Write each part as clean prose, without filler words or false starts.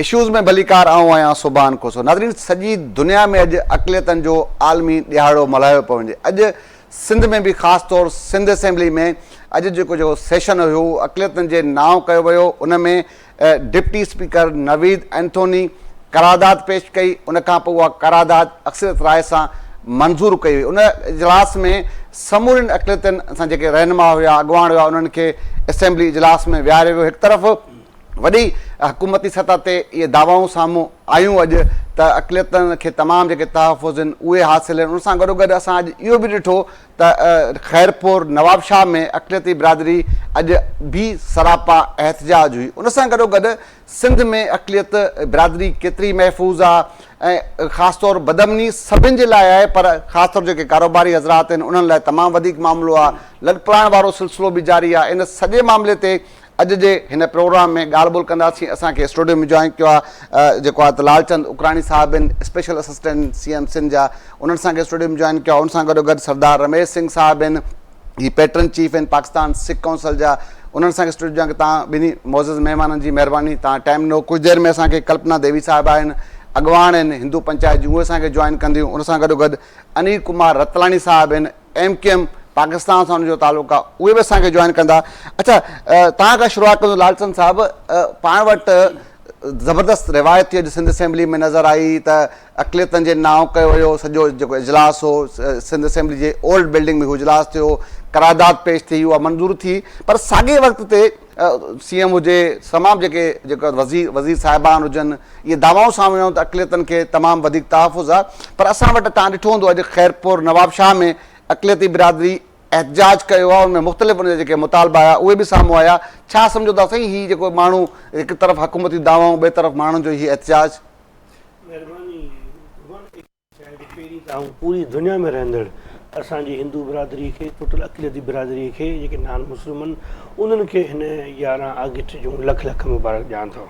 Issues ۾ ڀليڪار آئون آهيان سبحان کوسو ناظرين سڄي دنيا ۾ اڄ اقليتن جو عالمي ڏهاڙو ملهايو پيو وڃي اڄ سنڌ ۾ به خاص طور سنڌ اسيمبلي ۾ اڄ جيڪو جيڪو سيشن هيو اقليتن جي نانء ڪيو ويو ان ۾ ڊپٽي اسپيڪر نويد اينٿوني قرارداد پيش ڪئي ان کان پوء اها قرارداد اڪثريت راء سان منظور ڪئي وئي ان اجلاس ۾ سمورين اقليتن سان جيڪي رهنما هيا اڳواڻ هيا انهن کي اسيمبلي اجلاس ۾ ويهاريو ويو هڪ طرف وڏي حڪومتي سطح تي اهي دعوائون سامهون آيون اڄ ته اقليتن کي تمام جيڪي تحفظ آهن اهي حاصل آهن ان سان گڏوگڏ اسان اڄ اهو به ڏٺو ته خيرپور نوابشاهه ۾ اقليتي برادري اڄ به سراپا احتجاج هئي ان سان گڏوگڏ سنڌ ۾ اقليت برادري ڪيتري محفوظ آ ۽ خاص طور بدامني سڀن جي لاء آهي پر خاص طور جيڪي ڪاروباري حضرات آهن انهن لاء تمام وڌيڪ معاملو آ لڏپلاڻ وارو سلسلو به جاري آ ان سڄي معاملي تي اڄ جي هن پروگرام ۾ ڳالهه ٻولهه ڪنداسين اسان کي اسٽوڊيو ۾ جوائن ڪيو آهي جيڪو آهي ته لال چند اڪراڻي صاحب آهن special assistant C M Sindh جا انهن سان کي اسٽوڊيو ۾ جوائن ڪيو آهي ان سان گڏو گڏ سردار رميش سنگهه صاحب آهن هي پيٽرن چيف آهن پاڪستان سک ڪائونسل جا انهن سان کي اسٽوڊيو جوائن ڪيو تان ٻنهي معزز مهمانن جي مهرباني تان ٽائيم ڏنو ڪجهه دير ۾ اسان کي ڪلپنا ديوي صاحب آهن اڳواڻ آهن هندو پنچائت جون اهي اسان کي جوائن ڪنديون ان سان گڏو گڏ انيل ڪمار رتلاڻي صاحب آهن ايم ڪيو ايم پاڪستان سان ان جو تعلق آ اهي به اسان کي جوائن ڪندا اڇا توهان کان شروعات ڪندو لال چند صاحب پاڻ وٽ زبردست روايت ٿي اڄ سنڌ اسيمبلي ۾ نظر آئي ته اقليتن جي نانء ڪيو ويو سڄو جيڪو اجلاس هو سنڌ اسيمبلي جي اولڊ بلڊنگ ۾ هو اجلاس ٿيو قرارداد پيش ٿي اها منظور ٿي پر ساڳئي وقت تي سي ايم هجي تمام جيڪي جيڪا وزير وزير صاحبان هجن اهي دعوائون سامهون آيون ته اقليتن کي تمام وڌيڪ تحفظ آهي پر اسان وٽ توهان ڏٺو هوندو اڄ خيرپور نوابشاهه ۾ اقليتي برادري احتجاج ڪيو آهي ان ۾ مختلف ان جا جيڪي مطالبا آيا اهي به سامهون آيا ڇا سمجهو ٿا سائين هي جيڪو ماڻهو هڪ طرف حڪومتي دعوائون ٻئي طرف ماڻهن جو هي احتجاج. مهرباني قربان. چاهي ته پهرين ته آئون پوري دنيا ۾ رهندڙ اسان جي هندو برادري کي ٽوٽل اقليتي برادري کي جيڪي نان مسلم آهن انهن کي هن 11 آگسٽ جون لک لک مبارڪ ڏيان ٿو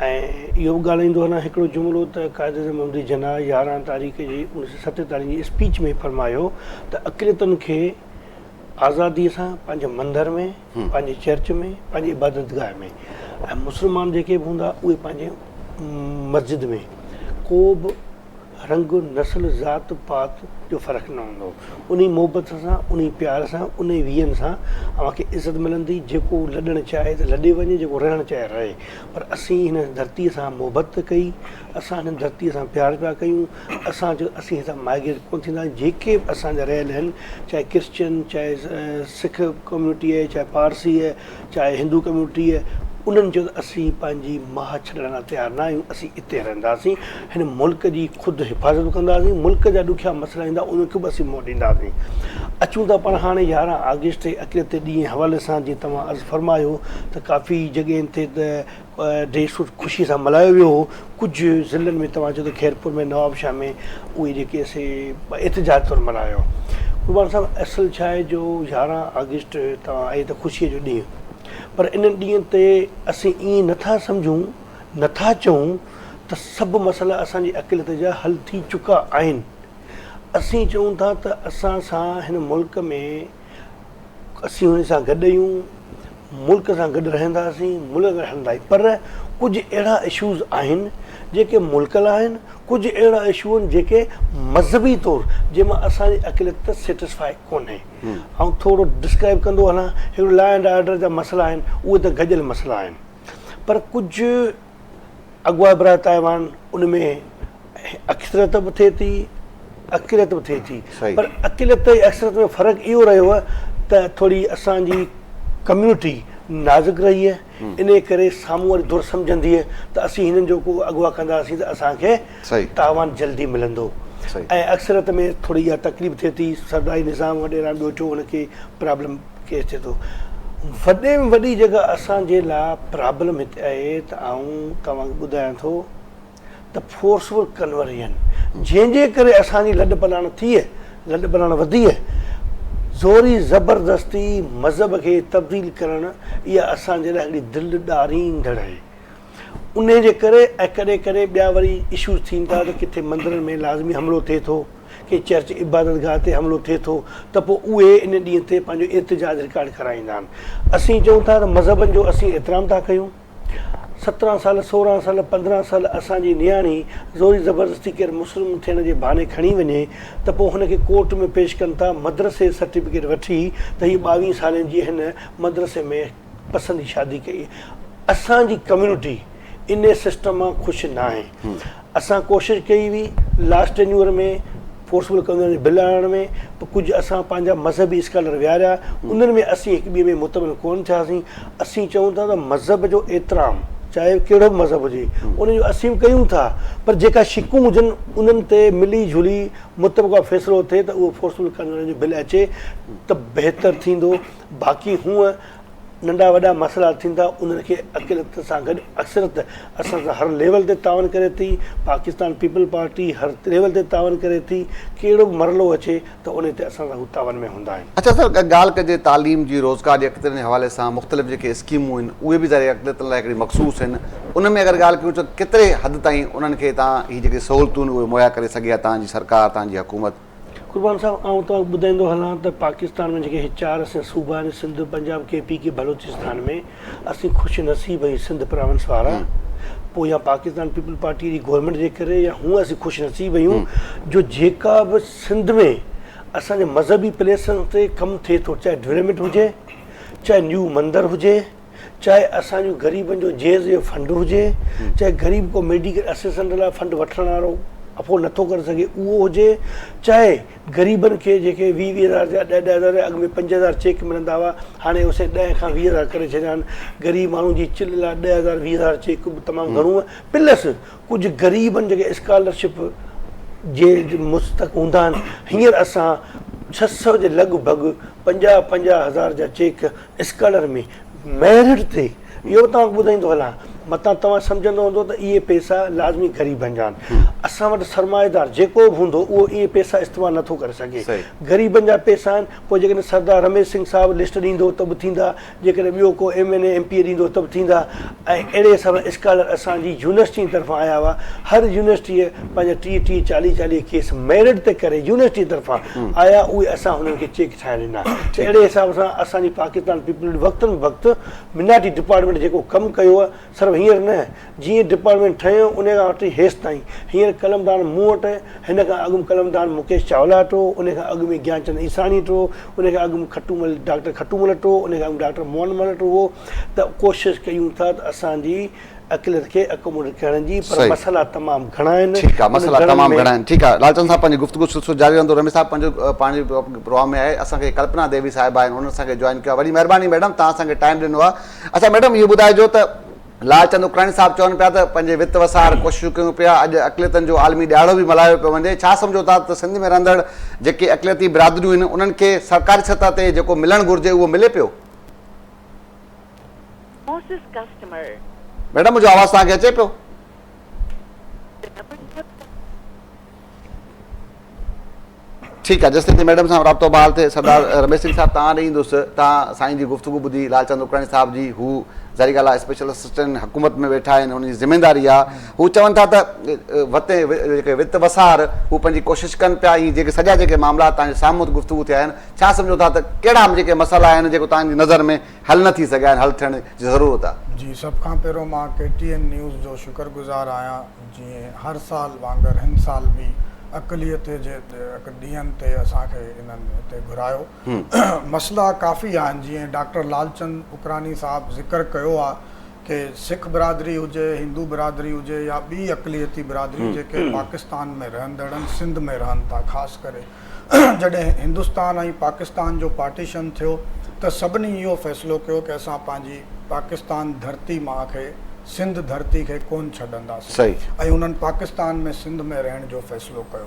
۽ اهو به ڳالهائيندو هلان هڪڙو جملو ته قائد اعظم محمد علي جناح 11 تاريخ جي 1947 جي اسپيچ ۾ فرمايو ته اقليتن کي آزادي سان پنهنجي مندر ۾ پنهنجي چرچ ۾ پنهنجي عبادت گاهه ۾ ۽ مسلمان جيڪي به هوندا اهي پنهنجي مسجد ۾ ڪو به رنگ نسل ذات پات جو فرق نه هوندو انهي محبت سان انهي پيار سان انهي ويهن سان اوهان کي عزت ملندي جيڪو لڏڻ چاهي ته لڏي وڃي جيڪو رهڻ چاهي رهي پر اسين هن ڌرتي سان محبت ڪئي اسان هن ڌرتي سان پيار پيا ڪيون اسان چيو اسين هتان مائگريٽ ڪونه ٿينداسين جيڪي به اسان جا رهيل آهن چاهي ڪرسچن چاهي سک ڪميونٽي آهي چاهي پارسي آهي چاهي هندو ڪميونٽي آهي انهن چيو ته اسين پنهنجي ماء ڇڏڻ لاء تيار نه آهيون اسين اتي رهنداسين هن ملڪ جي خود حفاظت به ڪنداسين ملڪ جا ڏکيا مسئلا ايندا انهن کي به اسين منهن ڏينداسين اچون ٿا پاڻ هاڻي 11 آگسٽ تي اقليت ڏينهن حوالي سان جيئن توهان عرض فرمايو ته ڪافي جڳهين تي ته ڊي سٺ خوشي سان ملهايو ويو هو ڪجهه ضلعن ۾ توهان چيو ته خيرپور ۾ نوابشاهه ۾ اهي جيڪي سي احتجاج طور ملهايو قربان صاحب اصل ڇا آهي جو 11 آگسٽ توهان آهي ته خوشي جو ڏينهن پر انهن ڏينهن تي اسين ائين نٿا سمجهون نٿا چئون ته سڀ مسئلا اسان جي اقليت جا حل ٿي چڪا آهن اسين چئون ٿا ته اسان سان هن ملڪ ۾ اسين هن سان گڏ آهيون، ملڪ سان گڏ رهنداسين، ملڪ گڏ هلنداسين پر ڪجهه اهڙا اشوز آهن جيڪي ملڪ لاء آهن، ڪجهه اهڙا اشو آهن جيڪي مذهبي طور جنهن مان اسان جي اقليت سيٽسفائي ڪونهي. آئون ٿورو ڊسڪرائب ڪندو هلان، هڪڙو لا اينڊ آرڊر جا مسئلا آهن، اهي ته گڏيل مسئلا آهن پر ڪجهه اغوا براء تائيوان ان ۾ اڪثريت به ٿئي ٿي اقليت به ٿئي ٿي پر اقليت ۽ اڪثريت ۾ فرق اهو رهيو آهي ته ٿوري اسان جي ڪميونٽي نازڪ رهي آهي ان ڪري سامهون واري ڌر سمجهندي آهي ته اسين هنن جو ڪو اغوا ڪنداسين ته اسان کي تاوان جلدي ملندو ۽ اڪثريت ۾ ٿوري اها تڪليف ٿئي ٿي سرداري نظام وڏيرا ٻيو ٽيون ان کي پرابلم ڪيس ٿئي ٿو. وڏي ۾ وڏي جيڪا اسان جي لاء پرابلم هتي آهي ته آئون توهان کي ٻڌايان ٿو ته فورسفل ڪنورجن جنهن جي ڪري اسان جي لڏ پلاڻ ٿي لڏ پلاڻ وڌي زوري زبردستي مذهب کي تبديل ڪرڻ اها اسان جي لاء هڪڙي دل ڏاريندڙ آهي انهي جي ڪري ۽ ڪڏهن ڪڏهن ٻيا وري اشوز ٿين ٿا ته ڪٿي مندرن ۾ لازمي حملو ٿئي ٿو ڪي چرچ عبادت گاهه تي حملو ٿئي ٿو ته پوء اهي ان ڏينهن تي پنهنجو احتجاج رڪارڊ ڪرائيندا آهن. اسين چئون ٿا ته مذهبن جو اسين احترام ٿا ڪيون. 17 سال، 16 سال، 15 سال اسان جي نياڻي زوري زبردستي ڪير مسلم ٿيڻ جي بھاني کڻي وڃي ته پوء هن کي ڪورٽ ۾ پيش ڪن ٿا مدرسي سرٽيفڪيٽ وٺي ته هي 22 سالن جي هن مدرسي ۾ پسندي شادي ڪئي. اسان جي ڪميونٽي انهي سسٽم مان خوش ناهي. اسان ڪوشش ڪئي هئي لاسٽ ٽينيور ۾ فورسبل ڪنورزن جي بل آڻڻ ۾ پر ڪجهه اسان پنهنجا مذهبي اسڪالر ويهاريا انهن ۾ اسين هڪ ٻئي ۾ مطمئن ڪونه ٿياسين. اسين چئون ٿا ته مذهب جو احترام چاهي ڪهڙو به مذهب هجي ان جو اسين به ڪيون ٿا پر جيڪا شقون هجن انهن تي ملي جهلي متفقه فيصلو ٿئي ته اهو فورسبل ڪنورزن جو بل اچي ته بهتر ٿيندو باقي هونء ننڍا وڏا مسئلا ٿيندا انهن کي اقليت سان گڏ اڪثريت اسان سان هر ليول تي تعاون ڪري ٿي، پاڪستان پيپلز پارٽي هر ليول تي تعاون ڪري ٿي، ڪهڙو به مرحلو اچي ته ان تي اسان سان هو تعاون ۾ هوندا آهن. اڇا سر ڳالهه ڪجي تعليم جي روزگار جي اقليتن جي حوالي سان مختلف جيڪي اسڪيمون آهن اهي به ظاهر اقليتن لاء هڪڙي مخصوص آهن ان ۾ اگر ڳالهه ڪيون ته ڪيتري حد تائين انهن کي تان هي جيڪي سهولتون آهن اهي مهيا ڪري سگهي آهي تان جي سرڪار تان جي حڪومت. قربان صاحب آئون توهان کي ٻڌائيندو هلان ته پاڪستان ۾ جيڪي هي چار اسين صوبا آهن سنڌ، پنجاب، ڪي پي ڪي، بلوچستان ۾ اسين خوش نصيب آهيون سنڌ پراونس وارا پوء يا پاڪستان پيپلز پارٽي جي گورنمينٽ جي ڪري يا هونء اسين خوش نصيب آهيون جو جيڪا به سنڌ ۾ اسان جي مذهبي پليسن تي ڪم ٿئي ٿو چاهي ڊولپمينٽ هجي چاهي نيو مندر هجي چاهي اسان جو غريبن جو جهيز جو فنڊ هجي، چاهي غريب ڪو ميڊيڪل اسسٽنٽ لاء فنڊ وٺڻ وارو افورڊ نٿو ڪري سگهي اهو هجي، چاهي غريبن کي جيڪي 20 20 هزار جا 10 10 هزار جا اڳ ۾ 5000 چيڪ ملندا هئا هاڻي اسين 10 کان 20 هزار ڪري ڇڏيا آهن، غريب ماڻهو جي چل لاء 10 هزار 20 هزار چيڪ به تمام گهڻو آهي پلس ڪجهه غريبن جيڪي اسڪالرشپ جي مستحق هوندا آهن هينئر اسان 600 جي لڳ ڀڳ 50 50 هزار جا چيڪ اسڪالر ۾ ميرٽ تي اهو به توهان کي ٻڌائيندو هلان متان توهان سمجهندو هوندو ته اهي پئسا لازمي غريبن جا آهن اسان وٽ سرمائيدار جيڪو به هوندو اهو اهي پئسا استعمال نٿو ڪري سگهي غريبن جا پئسا آهن پوء جيڪڏهن سردار رميش سنگهه صاحب لسٽ ڏيندو ته به ٿيندا جيڪڏهن ٻيو ڪو M N A M P A ڏيندو ته به ٿيندا ۽ اهڙي حساب سان اسڪالر اسان جي يونيورسٽين طرفان آيا هئا هر يونيورسٽيء پنهنجا 30 30 40 40 ڪيس ميرٽ تي ڪري يونيورسٽي طرفان آيا اهي اسان هنن کي چيڪ ٺاهي ڏنا ته اهڙي حساب سان اسان جي پاڪستان پيپلز وقتن بوقت منارٽي ڊپارٽمينٽ جيڪو ڪم ڪيو آهي صرف هينئر نه جيئن ڊپارٽمينٽ ٺهيو ان کان وٺي هيستائين هينئر قلمدان مون وٽ هن کان اڳ ۾ قلمدان مڪيش چاولا وٽ هو ان کان اڳ ۾ گيانچند عيساڻي وٽ هو ان کان اڳ ۾ کٽومل ڊاڪٽر کٽومل وٽ هو ان کان اڳ ۾ ڊاڪٽر موهن مل وٽ هو ته ڪوشش ڪيون ٿا ته اسان جي اقليت کي اڪوموڊيٽ ڪرڻ جي پر مسئلا تمام گهڻا آهن ٺيڪ آ مسئلا تمام گهڻا آهن ٺيڪ آ لالچند صاحب پنهنجي گفتگو سلسلو جاري رهندو رميش صاحب پنهنجو پاڻ جي پروگرام ۾ آهي اسان کي ڪلپنا ديوي صاحبه آهن انهن اسان کي جوائن ڪيو آ وڏي مهرباني ميڊم توهان اسان کي ٽائيم ڏنو آ اڇا ميڊم اهو ٻڌائجو ته لالچند اڪراڻي صاحب چون پيا ته پنهنجي وت وسار ڪوششون ڪيون پيا اڄ اقليتن جو عالمي ڏهاڙو به ملهايو پيو وڃي ڇا سمجهو ٿا ته سنڌ ۾ رهندڙ جيڪي اقليتي برادريون آهن انهن کي سرڪاري سطح تي جيڪو ملڻ گهرجي اهو ملي پيو؟ ميڊم منهنجو آواز توهان کي اچي پيو؟ ٺيڪ آ جيستائين ميڊم سان رابطو بحال ٿئي سردار رميش سنگهه صاحب توهان ڏي ايندس توهان سائين جي گفتگو ٻڌي لال چند اڪراڻي صاحب جي هو ظاهري ڳالهه آ اسپيشل اسسٽنٽ حڪومت ۾ ويٺا آهن انهن جي ذميداري آ هو چون ٿا ته وتي جيڪي وت وسار هو پنهنجي ڪوشش ڪن پيا هي جيڪي سڄا جيڪي معاملا توهان جي سامهون گفتگو ٿيا آهن ڇا سمجهو ٿا ته ڪهڙا جيڪي مسئلا آهن جيڪو توهان جي نظر ۾ حل نه ٿي سگهيا آهن حل ٿيڻ جي ضرورت آهي. جي سڀ کان پهريون مان ڪي ٽي اين نيوز جو شڪر گذار آهيان جيئن هر سال وانگر هن سال به اقليت جي ڏينهن تي اسان کي انهن هتي گهرايو مسئلا ڪافي آهن جيئن ڊاڪٽر لالچند اڪراني صاحب ذڪر ڪيو آهي ڪي سک برادري هجي هندو برادري هجي يا ٻي اقليتي برادري جيڪي پاڪستان ۾ رهندڙ آهن سنڌ ۾ رهن ٿا خاص ڪري جڏهن هندستان ۽ پاڪستان جو پارٽيشن ٿيو ته سڀني اهو فيصلو ڪيو ڪي اسان پنهنجي پاڪستان ڌرتي ماء کي سنڌ ڌرتي کي ڪون ڇڏنداسين ۽ انهن پاڪستان ۾ سنڌ ۾ رهڻ جو فيصلو ڪيو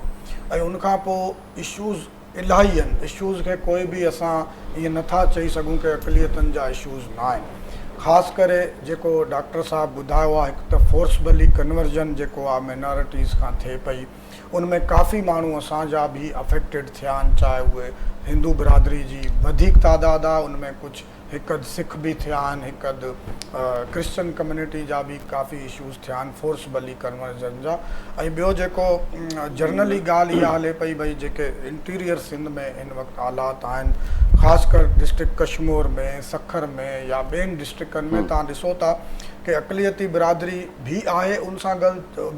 ۽ ان کان پوء اشوز الاهي آهن اشوز کي ڪوئي به اسان ائين نٿا چئي سگهون ڪي اقليتن جا اشوز نه آهن خاص ڪري جيڪو ڊاڪٽر صاحب ٻڌايو آهي هڪ ته فورسبلي ڪنورجن جيڪو آهي مينارٽيز کان ٿئي پئي ان ۾ ڪافي ماڻهو اسان جا به افيڪٽيڊ ٿيا آهن چاهي اهي هندو برادري جي وڌيڪ تعداد آهي ان ۾ ڪجهه هڪ اڌ سک به ٿيا آهن هڪ اڌ ڪرسچن ڪميونٽي جا به ڪافي اشوز ٿيا آهن فورسبلي ڪنورجن جا ۽ ٻيو جيڪو جرنلي ڳالهه اها هلي پئي ڀئي جيڪي انٽيريئر سنڌ ۾ هن وقت حالات آهن خاص ڪر ڊسٽرڪٽ ڪشمور ۾ سکر ۾ يا ٻين ڊسٽرڪن ۾ توهان ڏسو ٿا ڪي اقليتي برادري به آهي ان سان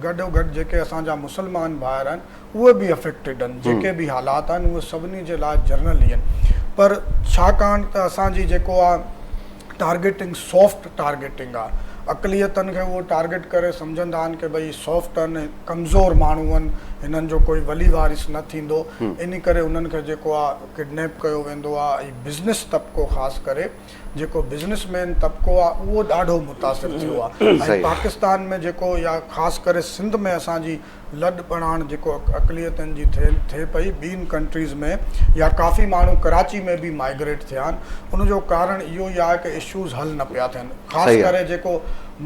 گڏو گڏ جيڪي اسان جا مسلمان ڀائر آهن اهي به افيڪٽيڊ آهن جيڪي به حالات آهن اهي سڀني جي لاء جنرل ئي آهن پر ڇاڪاڻ ته اسان جي جيڪو آهي ٽارگيٽنگ سافٽ ٽارگيٽنگ آهي اقليتن کي اهو ٽارگيٽ ڪري سمجهندا آهن ڪي ڀئي سافٽ آهن ڪمزور ماڻهو آهن هنن جو ڪوئي ولي وارث نه ٿيندو ان ڪري انهن کي جيڪو آهي ڪڊنيپ ڪيو ويندو آهي ۽ بزنس طبقو خاص ڪري جيڪو بزنس مين طبقو آهي اهو ڏاڍو متاثر ٿيو آهي ۽ پاڪستان ۾ جيڪو يا خاص ڪري سنڌ ۾ اسان جي لڏ پڻاڻ جيڪو اقليتن جي ٿئي ٿئي پئي ٻين ڪنٽريز ۾ يا ڪافي ماڻهو ڪراچي ۾ به مائگريٽ ٿيا آهن ان جو ڪارڻ اهو ئي آهي ڪه اشوز حل نه پيا ٿين خاص ڪري جيڪو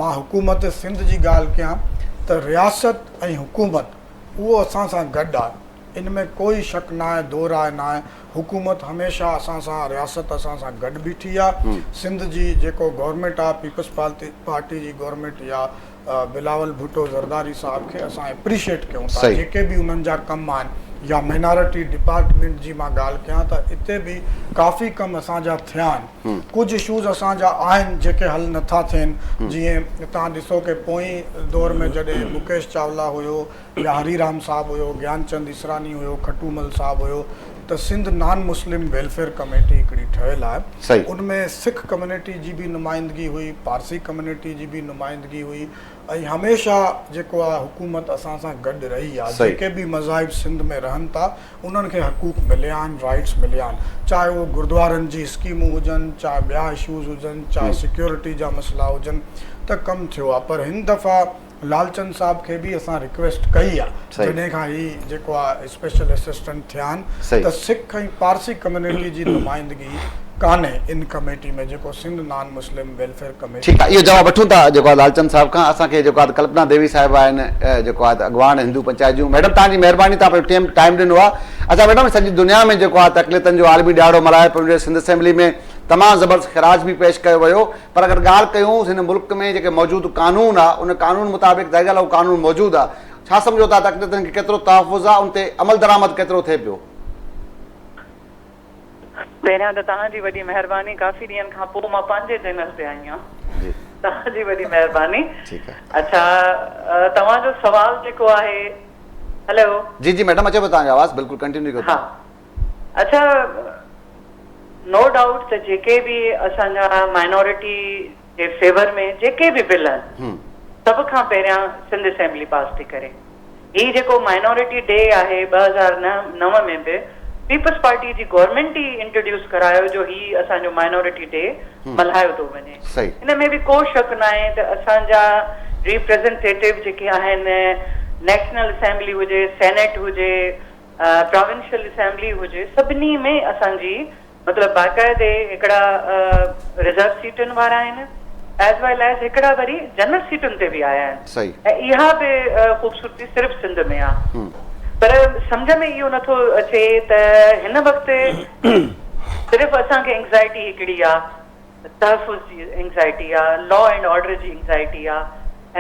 مان حڪومت سنڌ جي ڳالهه ڪيان ته رياست ۽ حڪومت اهو اسان سان گڏ آهي ان ۾ ڪوئي شڪ نه آهي دو راء نه آهي حڪومت هميشه اسان سان رياست اسان سان گڏ بيٺي آهي سنڌ جي جيڪو گورنمينٽ آهي پيپلز پارٽي جي گورنمينٽ يا بلاول ڀٽو زرداري صاحب کي اسان اپريشيٽ ڪيون ٿا جيڪي به انهن جا ڪم آهن يا مائنارٽي ڊپارٽمينٽ جي مان ڳالهه ڪيان ته اتي به ڪافي ڪم اسان جا ٿيا آهن ڪجهه اشوز اسان جا آهن جيڪي حل نٿا ٿين جيئن توهان ڏسو ڪي پوئين دور ۾ جڏهن مڪيش چاولا هيو يا هري رام صاحب هيو گيان چند اسراني هيو کٽو مل صاحب هيو ته سنڌ نان مسلم ويلفيئر ڪميٽي هڪڙي ٺهيل آهي ان ۾ سک ڪميونٽي جي به نمائندگي هئي پارسي ڪميونٽي جي به نمائندگي هئي ۽ هميشه جيڪو آهي حڪومت اسان سان گڏ رهي آهي جيڪي به مذاهب سنڌ ۾ رهن ٿا انهن کي حقوق مليا آهن رائيٽس مليا آهن چاهي اهو گردوارن جي اسڪيمون هجن چاهي ٻيا اشوز هجن چاهي سيڪيورٽي جا مسئلا هجن ته ڪم ٿيو آهي پر هن دفعا لالچند صاحب کي به اسان رڪويسٽ ڪئي آ جڏهن کان هي جيڪو آ اسپيشل اسسٽنٽ ٿيا آهن ته سک ۽ پارسي ڪميونٽي جي نمائندگي ڪانهي ان ڪميٽي ۾ جيڪو سنڌ نان مسلم ويلفيئر ڪميٽي ٺيڪ آ اهو جواب وٺون ٿا جيڪو آ لالچند صاحب کان اسان کي جيڪو آ ڪلپنا ديوي صاحب آهن جيڪو آ اڳواڻ هندو پنچائت جون ميڊم توهان جي مهرباني توهان پنهنجو ٽيم ٽائيم ڏنو آ اڇا ميڊم سڄي دنيا ۾ جيڪو آ اقليتن جو عالمي ڏهاڙو ملهايو پيو وڃي سنڌ اسيمبلي ۾ تمام زبردست خراج به پيش ڪيو ويو پر اگر ڳالهه ڪيون هن ملڪ ۾ جيڪي موجود قانون آ ان قانون مطابق ظاهر ڳالهه اهو قانون موجود آ ڇا سمجهو ٿا ته اقليتن کي ڪيترو تحفظ آ ان تي عمل درآمد ڪيترو ٿئي پيو؟ پهريان ته توهان جي وڏي مهرباني ڪافي ڏينهن کان پوء مان پنهنجي چينل تي آئي آهيان توهان جي وڏي مهرباني اڇا توهان جو سوال جيڪو آهي هلو. جي جي ميڊم اچي پيو توهان جو آواز بلڪل ڪنٽينيو ڪيو ها اڇا نو ڊائوٽ ته جيڪي به اسان جا مائنارٽي جي فيور ۾ جيڪي به بل آهن سڀ کان پهريان سنڌ اسيمبلي پاس ٿي ڪري. هي جيڪو مائنارٽي ڊي آهي 2009 ۾ به پيپلز پارٽي جي گورنمينٽ ئي انٽروڊيوس ڪرايو جو هي اسان جو مائنارٽي ڊي ملهايو ٿو وڃي. ان ۾ به ڪو شڪ ناهي ته اسان جا ريپريزنٽيٽو جيڪي آهن نيشنل اسيمبلي هجي سينيٽ هجي پراونشل اسيمبلي هجي سڀني ۾ اسان جي مطلب باقاعدي هڪڙا رزرو سيٽن وارا آهن ايز ويل ايز هڪڙا وري جنرل سيٽن تي به آيا آهن ۽ اها به خوبصورتي صرف سنڌ ۾ آ پر سمجهه ۾ اهو نٿو اچي ته هن وقت صرف اسان کي انگزائٽي هڪڙي آ تحفظ جي انگزائٽي آ لا اينڊ آرڊر جي انگزائٽي آ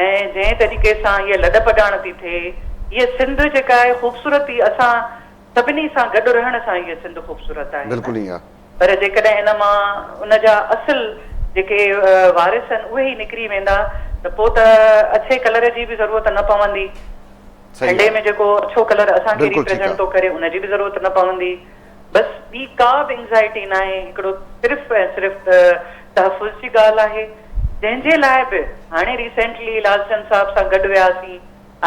۽ جنهن طريقي سان هيء لڏ پڄاڻ ٿي ٿئي، هيء سنڌ جيڪا آهي خوبصورتي اسان سڀني سان گڏ رهڻ سان هيء سنڌ خوبصورت آهي نه پر جيڪڏهن ان مان ان جا اصل جيڪي وارث آهن اهي ئي نڪري ويندا ته پوء ته اڇي ڪلر جي به ضرورت نه پوندي. جهنڊي ۾ جيڪو اڇو ڪلر اسان کي ريپريزنٽ ٿو ڪري ان جي به ضرورت نه پوندي. بس ٻي ڪا به انگزائٽي ناهي هڪڙو صرف ۽ صرف تحفظ جي ڳالهه آهي جنهن جي لاء به هاڻي ريسينٽلي لال چند صاحب سان گڏ وياسين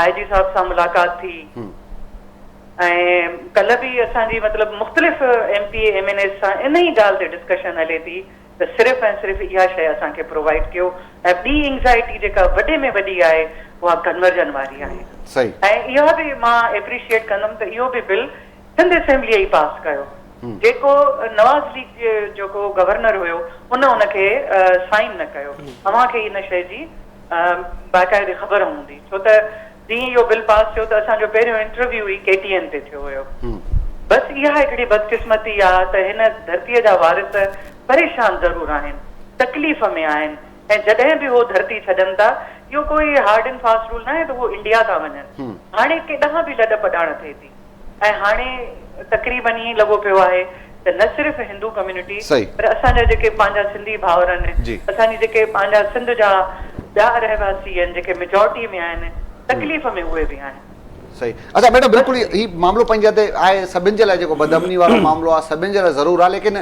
آء جي صاحب سان ملاقات ٿي ۽ ڪلهه به اسان جي مطلب مختلف M P A M N As سان ان ئي ڳالهه تي ڊسڪشن هلي ٿي ته صرف ۽ صرف اها شيء اسان کي پرووائيڊ ڪيو ۽ ٻي انگزائٽي جيڪا وڏي ۾ وڏي آهي اها ڪنورجن واري آهي ۽ اها به مان ايپريشيئيٽ ڪندم ته اهو به بل سنڌ اسيمبليء ئي پاس ڪيو، جيڪو نواز ليگ جي جيڪو گورنر هيو ان ان کي سائن نه ڪيو. اوهان کي ان شيء جي باقاعدي خبر هوندي ڇو ته جيئن اهو بل پاس ٿيو ته اسان جو پهريون انٽرويو ئي ڪي ٽي اين تي ٿيو هيو. بس اها هڪڙي بدقسمتي آ ته هن ڌرتيء جا وارث پريشان ضرور آهن، تڪليف ۾ آهن ۽ جڏهن به هو ڌرتي ڇڏن ٿا، اهو ڪوئي هارڊ اينڊ فاسٽ رول ناهي ته هو انڊيا ٿا وڃن، هاڻي ڪيڏانهن به لڏ پڏاڻ ٿئي ٿي ۽ هاڻي تقريبن ائين لڳو پيو آهي ته نه صرف هندو ڪميونٽي پر اسان جا جيڪي پنهنجا سنڌي ڀائر آهن، اسان جي جيڪي پنهنجا سنڌ جا ٻيا رهواسي آهن جيڪي ميجارٽي ۾ آهن، تڪليف ۾ اهي به آهن. صحيح اچا ميڊم بلڪل هي معاملو پنهنجي جاء تي آهي سڀن جي لاء جيڪو بدامني وارو معاملو آهي سڀن جي لاء ضرور آهي ليڪن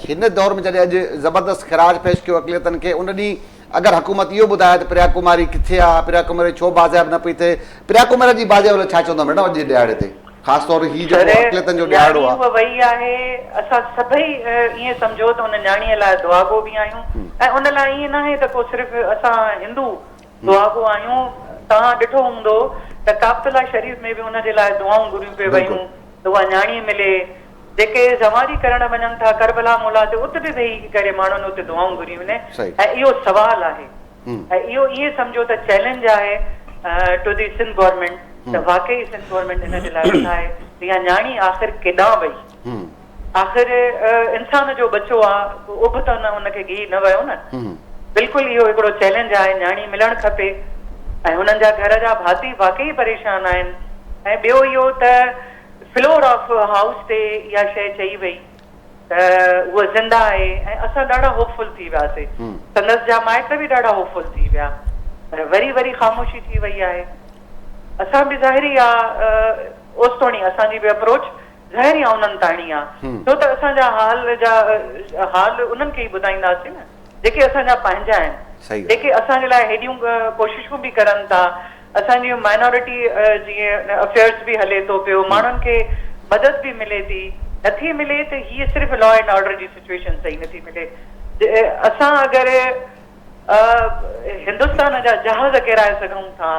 هن دور ۾ جڏهن اڄ زبردست خراج پيش ڪيو اقليتن کي ان ڏينهن اگر حڪومت اهو ٻڌائي ته پريا ڪماري ڪٿي آهي پريا ڪماري ڇو بازياب نه پئي ٿئي پريا ڪماري جي بازياب لاء ڇا چوندو ميڊم اڄ جي ڏهاڙي تي خاص طور هي جيڪو اقليتن جو ڏهاڙو آهي. نياڻي وئي آهي اسان سڀئي ائين سمجهو ته ان نياڻي لاء دعاگو به آهيون ۽ ان لاء ائين ناهي ته ڪو صرف اسان هندو دعاگو آهيون، توهان ڏٺو هوندو ته ڪعبة الله شريف ۾ به ان جي لاء دعائون گهريون پئي ويون ته اها نياڻي ملي، جيڪي زواري ڪرڻ وڃن ٿا ڪربلا مولا تي ات به ويهي ڪري ماڻهن اتي دعائون گهريون آهن ۽ اهو سوال آهي ۽ اهو ائين سمجهو ته چئلينج آهي ٽو the Sindh government ته واقعي سنڌ گورنمينٽ ان جي لاء ٻڌائي ته اها نياڻي آخر ڪيڏانهن وئي. آخر انسان جو ٻچو آ اڀ ته نه ان کي ڳهي نه ويو نه. بلڪل اهو هڪڙو چئلينج آهي نياڻي ملڻ کپي ۽ هنن جا گهر جا ڀاتي واقعي پريشان آهن ۽ ٻيو اهو ته فلور آف هائوس تي اها شيء چئي وئي ته هوء زنده آهي ۽ اسان ڏاڍا هوپ فل ٿي وياسي سندس جا مائٽ به ڏاڍا هوپ فل ٿي ويا پر وري وري خاموشي ٿي وئي آهي اسان به ظاهري آ اوستوڻي اسان جي به اپروچ ظاهر يا انهن تائڻي آ ڇو ته اسان جا حال جا حال انهن کي ئي ٻڌائينداسين نه جيڪي اسان جا پنهنجا آهن جيڪي اسان جي لاء هيڏيون ڪوششون به ڪرن ٿا اسان جي مائنارٽي جيئن افيئرس به هلي ٿو پيو ماڻهن کي مدد به ملي ٿي نٿي ملي ته هيء صرف لا اينڊ آرڊر جي سچويشن صحيح نٿي ملي اسان اگر هندستان جا جهاز ڪيرائي سگهون ٿا،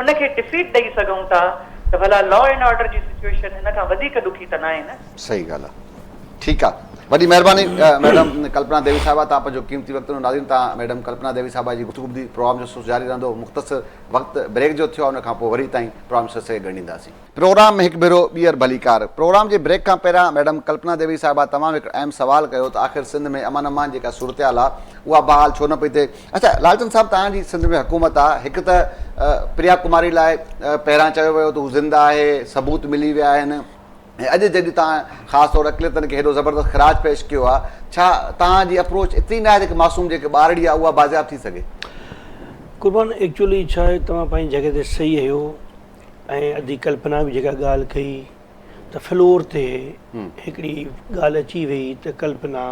ان کي ڊفيٽ ڏئي سگهون ٿا ته ڀلا لا اينڊ آرڊر جي سچوئيشن هن کان وڌيڪ ڏکي ته ناهي نه. صحيح ڳالهه آ ٺيڪ آ وڏي مهرباني ميڊم ڪلپنا ديوي صاحبه توهان پنهنجو قيمتي وقت ڏنو ناظرين توهان ميڊم ڪلپنا ديوي صاحبه جي گفتگو ٻڌي پروگرام جو سلسلو جاري رهندو مختصر وقت بريڪ جو ٿيو آ ان کان پوء وري تائين پروگرام سلسلي کي ڳنڍينداسين. پروگرام ۾ هڪ ڀيرو ٻيهر ڀليڪار. پروگرام جي بريڪ کان پهريان ميڊم ڪلپنا ديوي صاحبه تمام هڪ اهم سوال ڪيو ته آخر سنڌ ۾ امن امان جيڪا صورتحال آ اها بحال ڇو نه پئي ٿئي؟ اڇا لالچند صاحب توهان جي سنڌ ۾ حڪومت آ هڪ ته پريا ڪماري لاء پهريان چيو ويو ته هو زنده آهي ثبوت ملي ويا آهن ۽ اڄ جڏهن توهان خاص طور اقليتن کي هيڏو زبردست خراج پيش ڪيو آ ڇا توهان جي اپروچ ايتري ناهي ته هڪ معصوم جيڪي ٻارڙي آ اها بازياب ٿي سگهي؟ قربان ايڪچولي ڇا آهي توهان پنهنجي جڳهه تي صحيح آهيو ۽ ادي ڪلپنا به جيڪا ڳالهه ڪئي ته فلور تي هڪڙي ڳالهه اچي وئي ته ڪلپنا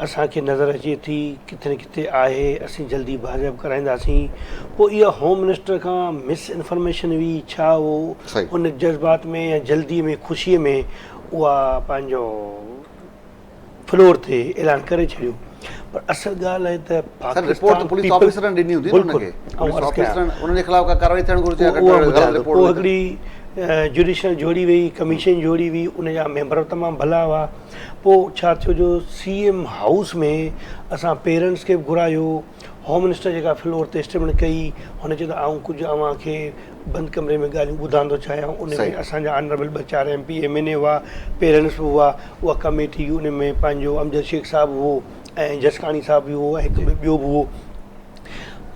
اسان کي نظر اچي ٿي ڪٿي نه ڪٿي آهي اسين جلدي بازياب ڪرائينداسين پوء اها هوم منسٽر کان مس انفارميشن هئي ڇا هو ان جذبات ۾ يا جلدي ۾ خوشي ۾ اها پنهنجو فلور تي اعلان ڪري ڇڏيو پر اصل ڳالهه آهي ته سر رپورٽ ته پوليس آفيسرن ڏني هوندي نه انهن کي پوليس آفيسرن انهن جي خلاف ڪا ڪارروائي ٿيڻ گهرجي اگر غلط رپورٽ پوء هڪڙي جوڊيشل جوڙي وئي ڪميشن جوڙي وئي ان جا ميمبر تمام ڀلا هئا پوء ڇا ٿيو جو سي ايم هائوس ۾ اسان پيرنٽس کي به گهرايو هوم منسٽر جيڪا فلور تي اسٽيٽمينٽ ڪئي هن چيو ته آئون ڪجهه اوهان کي بند ڪمري ۾ ڳالهيون ٻڌان ٿو چاهيان ان ۾ اسان جا آنربل ٻه چار ايم پي ايم اين اي هئا پيرنٽس به هئا اها ڪميٽي ان ۾ پنهنجو امجد شيخ صاحب هو ۽ جسڪاڻي صاحب به هو ۽ هڪ ٻيو به هو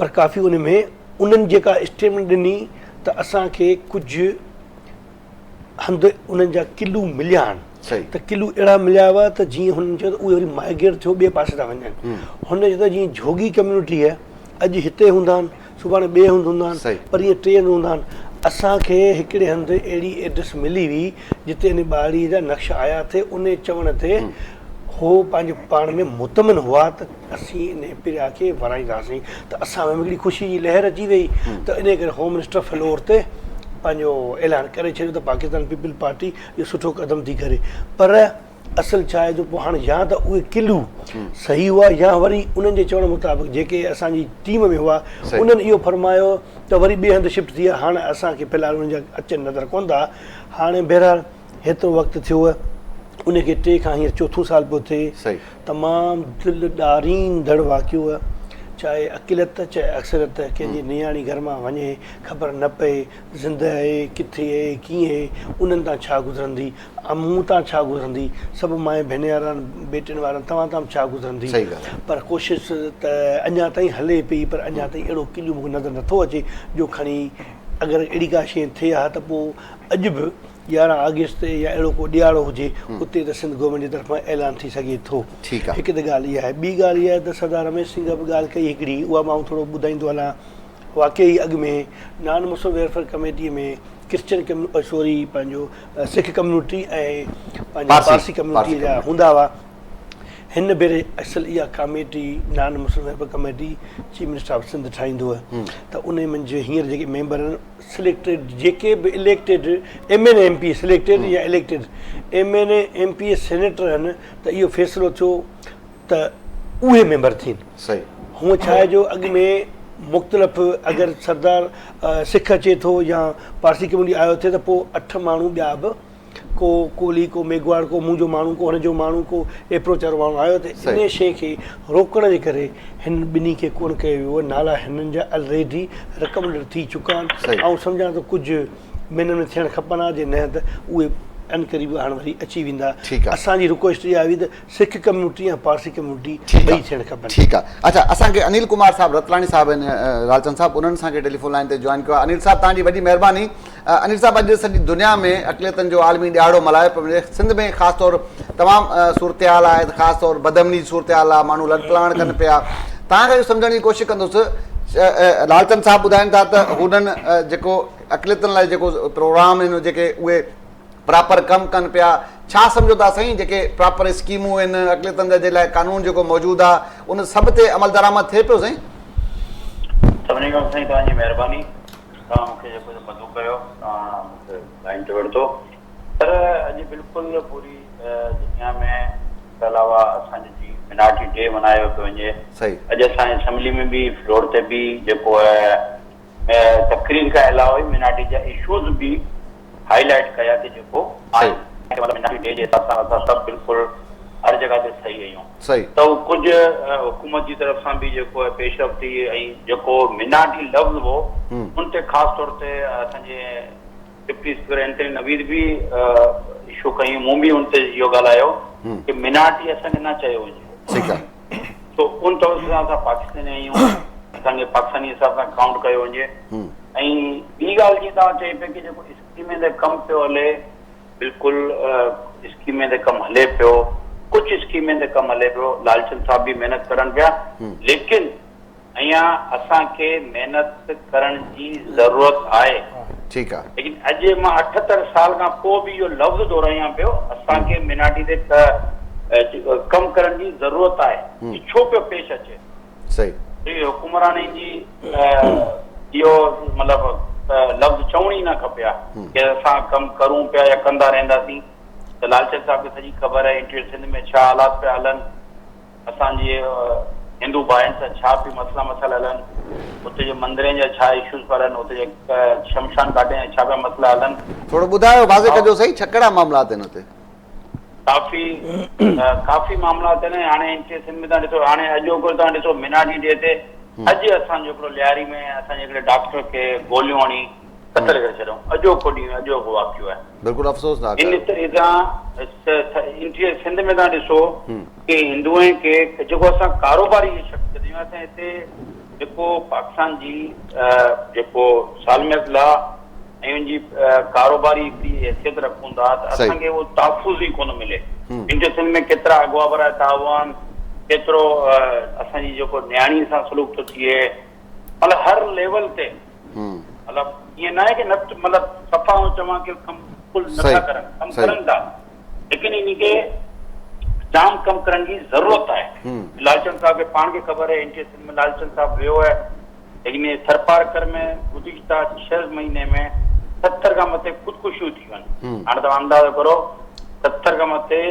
پر ڪافي ان ۾ انهن جيڪا اسٽيٽمينٽ ڏني ته اسان کي ڪجهه هنڌ انهن جا ڪلو مليا آهن ته ڪلو اهڙا مليا هئا ته جيئن هنن چيو ته اهي وري مائگريٽ ٿيو ٻئي پاسي ٿا وڃن هن چيو ته جيئن جوڳي ڪميونٽي آهي اڄ هتي هوندا آهن سڀاڻي ٻئي هنڌ هوندا آهن پر ائين ٽي هنڌ هوندا آهن اسان کي هڪڙي هنڌ اهڙي ايڊريس ملي هئي جتي ان ٻارڙي جا نقش آيا ٿي ان چوڻ تي هو پنهنجي پاڻ ۾ مطمئن هئا ته اسين ان پريا کي ورائينداسين ته اسان ۾ هڪڙي خوشي جي لهر اچي وئي ته ان ڪري هوم منسٽر فلور تي پنهنجو اعلان ڪري ڇڏيو ته پاڪستان پيپلز پارٽي اهو سٺو قدم ٿي ڪري پر اصل ڇا آهي جو پوء هاڻي يا ته اهي ڪلو صحيح هئا يا وري انهن جي چوڻ مطابق جيڪي اسان جي ٽيم ۾ هئا انهن اهو فرمايو ته وري ٻئي هنڌ شفٽ ٿي ويا هاڻي اسان کي في الحال انهن جا اچن نظر ڪونه ٿا هاڻي بهرحال هيترو وقت ٿيو ان کي ٽي کان هينئر چوٿون سال پيو ٿئي. تمام دل ڏاريندڙ واقعو چاهي اقليت چاهي اڪثريت ڪنهن جي نياڻي گهر مان وڃي خبر نه پئي زنده اهي ڪٿي اهي ڪيئن اهي انهن تان ڇا گذرندي مون تان ڇا گذرندي سڀ مائين ڀينيارن بيٽين وارن توهان تان به ڇا گذرندي پر ڪوشش ته اڃا تائين هلي پئي پر اڃا تائين اهڙو ڪليو مون کي نظر نٿو اچي جو کڻي اگر اهڙي ڪا شيء ٿئي ها ته پوء اڄ به 11 آگسٽ تي يا اهڙو ڪو ڏيهاڙو هجي اتي ته سنڌ گورنمينٽ جي طرفان اعلان ٿي سگهي ٿو. هڪ ته ڳالهه اها آهي. ٻي ڳالهه اها آهي ته سردار رميش سنگهه به ڳالهه ڪئي هڪڙي اها به آئون ٿورو ٻڌائيندو هلان. واقعي اڳ ۾ نان مسلم ويلفيئر ڪميٽي ۾ ڪرسچن سوري پنهنجو سک ڪميونٽي ۽ پنهنجو پارسي ڪميونٽي جا هوندا هئا. هن ڀيري اصل اها committee non Muslim welfare committee chief minister of Sindh ٺاهيندو ته انهي منجهه هينئر جيڪي ميمبر آهن سليڪٽيڊ جيڪي به elected M N A M P selected يا elected M N A M P A senator آهن ته اهو فيصلو ٿيو ته اهي ميمبر ٿين صحيح هونء ڇا آهي جو اڳ ۾ مختلف اگر سردار سک اچي ٿو يا پارسي ڪميونٽي آيو ٿي ته پوء اٺ ماڻهو ٻيا به ڪو ڪولهي، ڪو ميگهواڙ، ڪو منهنجو ماڻهو، ڪو هن جو ماڻهو، ڪو ايپروچ وارو ماڻهو آيو ته انهيء شيء کي روڪڻ جي ڪري هنن ٻنهي کي ڪونه ڪيو ويو. نالا هنن جا الريڊي رڪمنڊڊ ٿي چڪا آهن. آئون سمجهان ٿو ڪجهه مهينن ۾ ٿيڻ کپن ها، جي نه ته اهي عنقريب هاڻ وري اچي ويندا. اسان جي رڪويسٽ اها هئي ته سک ڪميونٽي ۽ پارسي ڪميونٽي ٻئي ٿيڻ کپن. ٺيڪ آ اڇا اسان کي انيل ڪمار صاحب رتلاڻي صاحب آهن لالچند صاحب انهن اسان کي ٽيليفون لائين تي جوائن ڪيو آهي انيل صاحب توهان جي وڏي مهرباني انيل صاحب اڄ سڄي دنيا ۾ اقليتن جو عالمي ڏهاڙو ملهايو پيو وڃي سنڌ ۾ خاص طور تمام صورتحال آهي خاص طور بدامني جي صورتحال آهي ماڻهو لڏپلاڻ ڪن پيا توهان کان اهو سمجهڻ جي ڪوشش ڪندس لالچند صاحب ٻڌائين ٿا ته هنن جيڪو اقليتن لاء جيڪو پروگرام آهن جيڪي اهي پراپر ڪم ڪن پيا ڇا سمجهو ٿا سائين جيڪي پراپر اسڪيمون آهن اقليتن جي لاء قانون جيڪو موجود آهي ان سڀ تي عملدرآمد ٿئي پيو سائين. سڀني کان سائين توهان جي مهرباني توهان مون کي جيڪو مدعو ڪيو توهان مون کي لائين تي ورتو سر اڄ بلڪل پوري دنيا ۾ علاوه اسان جي جي مينارٽي ڊي منايو پيو وڃي اڄ اسان اسيمبلي ۾ به فلور تي به جيڪو آهي تقرير کان علاوه مينارٽي جا اشوز به هائي لائيٽ ڪيا ته جيڪو آهي مطلب مينارٽي ڊي جي حساب سان اسان سڀ بلڪل هر جڳهه تي صحيح آهيون ته هو ڪجهه حڪومت جي طرف سان به جيڪو آهي پيش رفت ٿي ۽ جيڪو مينارٽي لفظ هو ان تي خاص طور تي اسان جي ڊپٽي اسپيڪر اينٿني نويد به اشو ڪيون مون به ان تي اهو ڳالهايو ڪي مينارٽي اسان کي نه چيو وڃي ٺيڪ آهي سو ان طور سان اسان پاڪستاني آهيون اسان کي پاڪستاني حساب سان ڪائونٽ ڪيو وڃي ۽ ٻي ڳالهه جيئن توهان چئي پيا ڪي جيڪو اسڪيمين تي ڪم پيو هلي بلڪل اسڪيمين تي ڪم هلي پيو ڪجهه اسڪيمين تي ڪم هلي پيو لالچند صاحب به محنت ڪرن پيا ليڪن اڃا اسان کي محنت ڪرڻ جي ضرورت آهي ٺيڪ آ ليڪن اڄ مان 78 سال کان پوء به اهو لفظ دهرايان پيو اسان کي مينارٽي تي ڪم ڪرڻ جي ضرورت آهي هي ڇو پيو پيش اچي صحيح. هي حڪمرانن جي اهو مطلب لفظ چوڻ ئي نه کپي ها ڪي اسان ڪم ڪرون پيا يا ڪندا رهنداسين ته لالچند صاحب کي سڄي خبر آهي انٽيريئر سنڌ ۾ ڇا حالات پيا هلن اسان جي هندو ڀائرن سان ڇا پي مسئلا مسئلا هلن اتي جي مندرين جا ڇا اشوز پيا هلن اتي جي شمشان گهاٽن جا ڇا پيا مسئلا هلن. ٿورو ٻڌايو واضح ڪجو سائين ڇا ڪهڙا معاملات آهن اتي. ڪافي ڪافي معاملا اٿن هاڻي انٽري سنڌ ۾ تان ڏسو هاڻي اڄوڪو تان ڏسو مينارٽي ڊي تي اڄ اسان جو هڪڙو لياري ۾ اسان جي هڪڙي ڊاڪٽر کي گوليون هڻي قتل ڪري ڇڏيائون اڄوڪو ڏينهن اڄوڪو واقعو آهي بلڪل افسوسناڪ ان طرح سان انٽري سنڌ ۾ تان ڏسو ڪي هندوئن کي جيڪو اسان ڪاروباري جي شخصيت آهيون اسان هتي جيڪو پاڪستان جي جيڪو سالميت لا ۽ ان جي ڪاروباري هڪڙي حيثيت رکون ٿا ته اسان کي اهو تحفظ ئي ڪونه ملي. انٽر سنڌ ۾ ڪيترا اغوا براء تعاون، ڪيترو اسان جي جيڪو نياڻي سان سلوڪ ٿو ٿئي، مطلب هر ليول تي مطلب ائين ناهي ڪي نه مطلب صفا آئون چوان ڪي ڪم بلڪل نٿا ڪرن، ڪم ڪرن ٿا ليڪن ان کي جام ڪم ڪرڻ جي ضرورت آهي. لالچند صاحب کي پاڻ کي خبر آهي انٽر سنڌ ۾ لالچند صاحب ويو آهي. ليڪن ٿرپارڪر ۾ گذشته ڇهه مهيني ۾ 70 کان مٿي خودڪشيون ٿي ويون آهن. هاڻي توهان اندازو ڪرو 70 کان مٿي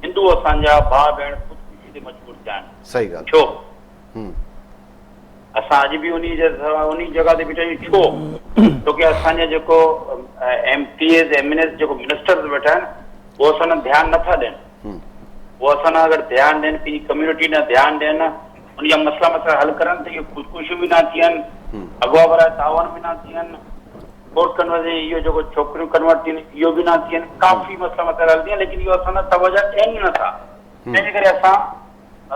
هندو اسان جا ڀاء ڀيڻ خودڪشي تي مجبور ٿيا آهن. صحيح ڳالهه. ڇو؟ اسان اڄ به انهي جي انهي جڳهه تي بيٺا آهيون ڇو؟ ڇو ڪي اسان جا جيڪو M P As M N As جيڪو منسٽرز ويٺا آهن اهو اسان ڏانهن ڌيان نٿا ڏين. اهو اسان ڏانهن اگر ڌيان ڏين پنهنجي ڪميونٽي ڏانهن ڌيان ڏين ان جا مسئلا مسئلا حل ڪرن ته اهي خودڪشيون به نه ٿين، اغوا براء تعاون به نه ٿين، ڪورٽ ڪنورزن اهو جيڪو ڇوڪريون ڪنورٽ ٿين اهو به نه ٿين، ڪافي مسئلا مسئلا حل ٿين ليڪن اهو اسان ڏانهن توجه ڏين ئي نه ٿا تنهن جي ڪري اسان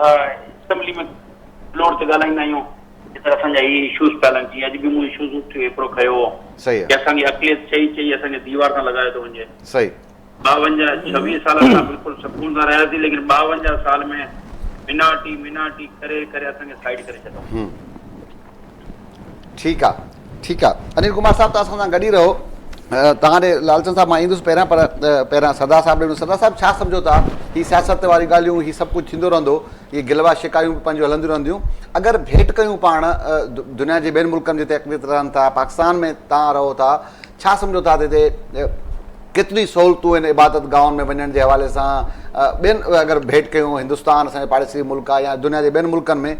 اسيمبلي ۾ فلور تي ڳالهائيندا آهيون جيترا اسان جا هي اشوز پيا هلن جيئن اڄ به مون اشوز هڪڙو کنيو هو ڪي اسان کي اقليت چئي چئي اسان کي ديوار سان لڳايو ٿو وڃي. 52 26 سال اسان بلڪل سڪون سان رهياسين ليڪن 52 سال ۾ مناٽي مناٽي ڪري ڪري اسان کي سائيڊ ڪري ڇڏيو. ٺيڪ آ ٺيڪ آ انيل ڪمار صاحب توهان اسان سان گڏ ئي رهو توهان ڏي لالچند صاحب مان ايندس پهريان پر پهريان سردار صاحب ڏي سردار صاحب ڇا سمجهو ٿا هي سياست واريون ڳالهيون هي سڀ ڪجهه ٿيندو رهندو اهي گلوا شڪايون به پنهنجون هلنديون رهنديون اگر ڀيٽ ڪيون پاڻ دنيا جي ٻين ملڪن جتي اقليت رهن ٿا پاڪستان ۾ توهان رهو ٿا ڇا سمجهو ٿا ته هتي ڪيتري سهولتون آهن عبادت گاهن ۾ وڃڻ جي حوالي سان ٻين اگر ڀيٽ ڪيون هندستان اسان جو پاڙيسري ملڪ آهي يا دنيا جي ٻين ملڪن ۾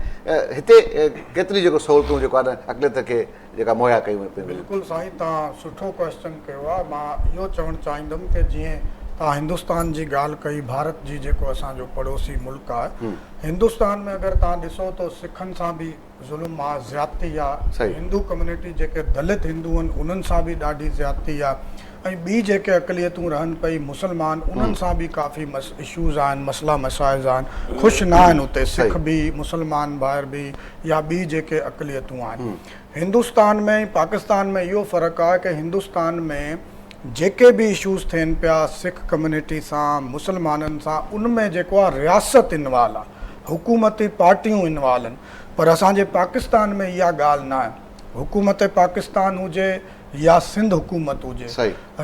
هتي ڪيتري جيڪو سهولتون جيڪو آهي اقليت کي جيڪا مهيا ڪيون پيون وڃن. بلڪل سائين توهان سٺو ڪويسچن ڪيو آهي مان اهو چوڻ چاهيندم ڪي جيئن توهان هندستان جي ڳالهه ڪئي ڀارت جي جيڪو اسان جو پڙوسي ملڪ آهي هندستان ۾ اگر توهان ڏسو ته سکن سان به ظلم آ زيادتي آ هندو ڪميونٽي جيڪي دلت هندو آهن انهن سان به ڏاڍي زيادتي آ ۽ ٻي جيڪي اقليتون رهن پئي مسلمان انهن سان به ڪافي اشوز آهن مسئلا مسائل آهن خوش نه آهن اتي سک به مسلمان ڀائر به يا ٻي جيڪي اقليتون آهن هندستان ۾ ۽ پاڪستان ۾ اهو فرق آ ڪي هندستان ۾ جيڪي به اشوز ٿين پيا سک ڪميونٽي سان مسلمانن سان ان ۾ جيڪو آ رياست انوالو آ حڪومتي پارٽيون انوالو آهن پر اسان جي پاڪستان ۾ اها ڳالهه نه آهي حڪومت پاڪستان هجي يا سنڌ حڪومت هجي